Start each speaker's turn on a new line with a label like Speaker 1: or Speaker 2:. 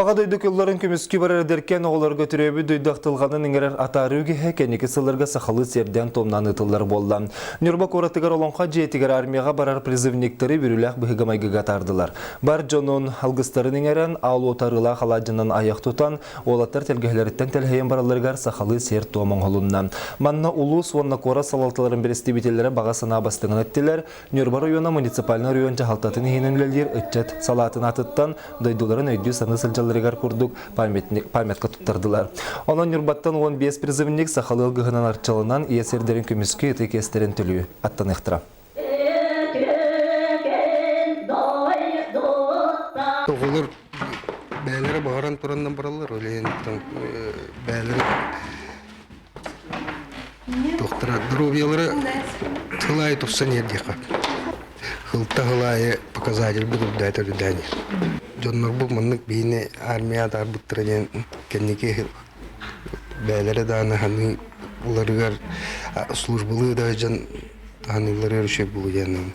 Speaker 1: Аҕа дойду кылларын көмүскүү барар эдэркээн оҕолорго төрөөбүт дойду ахтылҕанын иҥэрэр атаарыы үгэһэ кэнники сылларга сахалыы сиэрдээн-туомнаан ыытыллар буолла. Ньурба куоратыгар Олоҥхо дьиэтигэр армияҕа барар призывниктары бүрүлээх быһыыга-майгыга атаардылар. Бар дьонун алгыстарын иҥэрэн, аал уоту арыылаах алаадьынан айах тутан, уолаттар тэлгэһэлэриттэн тэлэһийэн баралларыгар сахалыы сиэр-туом оҥоһулунна. Манна улуус уонна куорат салалталарын бэрэстэбиитэллэрэ баҕа санаа бастыҥын эттилэр, Ньурба оройуона муниципальнай оройуон дьаһалтатын иһинэн үлэлиир ыччат салаатын аатыттан дойдуларын өйдүү-саныы сылдьалларыгар курдук памятка туттардылар. Онон Ньурбаттан 15 призывник сахалыы алгыһынан арчыланан ийэ сирдэрин көмүскүү ытык иэстэрин төлүү аттаныахтара.
Speaker 2: Оҕолор бэйэлэрэ баҕаран тураннан бараллар, ол иһин бэйэлэрэ Туохтара доруобуйалара сыл аайы тупсан иһэр диэххэ. Сылта сыл аайы показатель үрдээтэ үрдээн иһэр. Дьоннорбут маннык биһини армия атаарбыттара диэн кэнники бэйэлэрэ даҕаны ханыы уларыгар службалыы да дьон ханыылларыгар үчүгэй буолуо диэн.